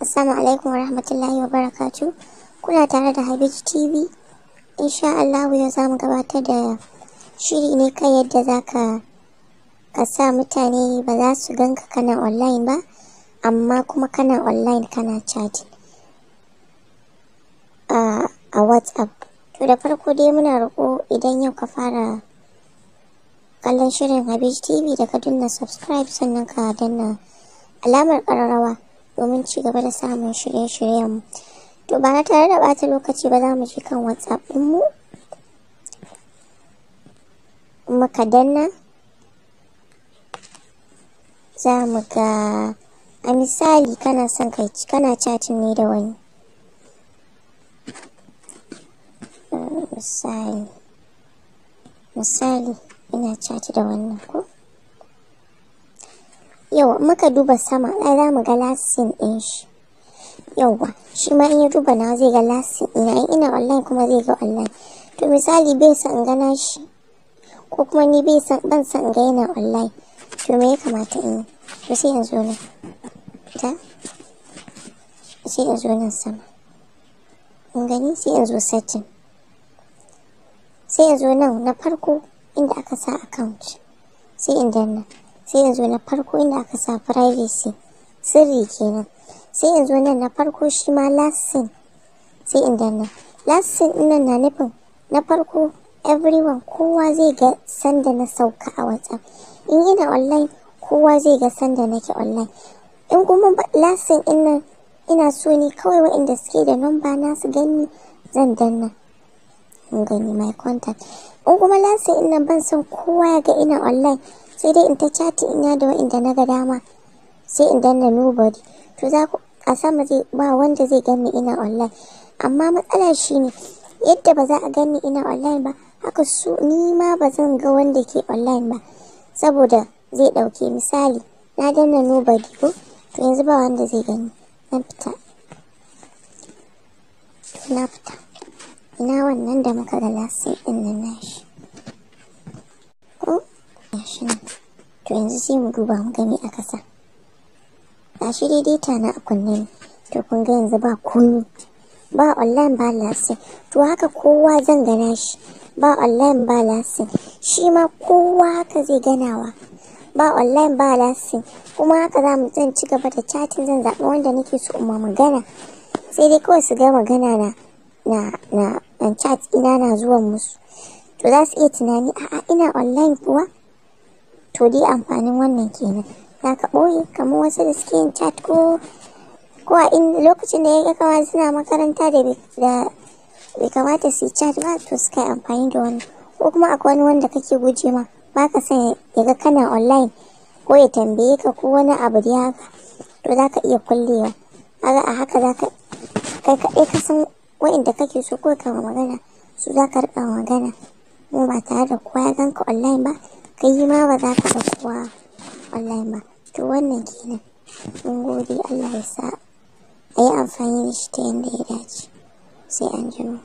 Assalamu alaikum wa rahmatullahi wa barakatuh. Kuna tare da Habib TV. Insha Allah yau za mu gabatar da shiri ne kan yadda za ka sa mutane ba za su ganka kana online ba, amma kuma kana online kana chatting a WhatsApp. To da farko dai muna roƙo, idan yau ka fara kallon shirin Habib TV, da ka danna subscribe, sannan ka danna alamar ƙararrawa domin ci gaba da samun shirye-shiryenmu. To ba tare da ɓata lokaci ba, za mu je kan WhatsApp ɗinmu. Muka danna, za mu ga, a misali, kana son kai kana chatting ne da wani. Misali, ina chat da wannan ko? Yau muka duba sama, ai za mu ga last seen ɗin shi. Yauwa, shi ma in ya duba na zai ga last seen ɗina, in ina online kuma zai ga online. To misali bai son in ga nashi, ko kuma ni bai son, ban son in ga yana online. To me ya kamata in yi? To sai in zo nan. Ta? Sai in zo nan sama. In gani, sai in zo setting. Sai in zo nan na farko inda aka sa account. Sai in danna. Sai in zo na farko inda aka sa privacy, sirri kenan. Sai in zo nan na farko shi ma, last seen. Sai in danna. Last seen ɗin nan na nufin na farko everyone, kowa zai ga sanda na sauka a WhatsApp. In ina online, kowa zai ga sanda nake online. In kuma last seen ɗin nan ina so ne kawai waɗanda suke da number na su gani, zan danna. In gani, my contact. In kuma last seen ɗin nan ban son kowa ya ga ina online, sai dai in ta chatting ina da waɗanda na ga dama, sai in danna nobody. To za ku a sama zai ba wanda zai gani ina online. Amma matsala shine, yadda ba za a gani ina online ba, haka su ni ma ba zan ga wanda ke online ba, saboda zai ɗauke. Misali, na danna nobody ko? To yanzu ba wanda zai gani. Zan fita. To na fita. Ina wannan da muka ga last seen ɗin nan nashi? Ko? Gashi nan. To yanzu sai mu duba mu ga me aka sa. Gashi dai data na a kunne ne. To kun ga yanzu ba komi. Ba online, ba last seen. To haka kowa zan ga nashi. Ba online, ba last seen. Shi ma kowa haka zai ganawa. Ba online, ba last seen. Kuma haka za mu zan ci gaba da chatting, zan zaɓi wanda nake so in ma magana. Sai dai kawai su ga magana na chat ina na zuwan musu. To za su iya tunani, a'a, ina online kuwa? To dai amfanin wannan kenan. Za ka ɓoye kamar wasu da suke yin chat ko a in lokacin da ya kamata suna makaranta da bai kamata su yi chat ba, to suka yi amfani da wannan. Ko kuma akwai wani wanda kake guje ma, ba ka son ya ga kana online ko ya tambaye ka ko wani abu dai haka. To za ka iya kullewa. Kaga a haka za ka kai kaɗai ka san wa'inda kake so ko ka ma magana, su za ka riƙa magana. Kuma ba tare da kowa ya ganka online ba, kai ma ba za ka ga kowa online ba. To wannan kenan. Mun gode, Allah ya sa a yi amfani da shi ta yanda ya dace. Sai anjima.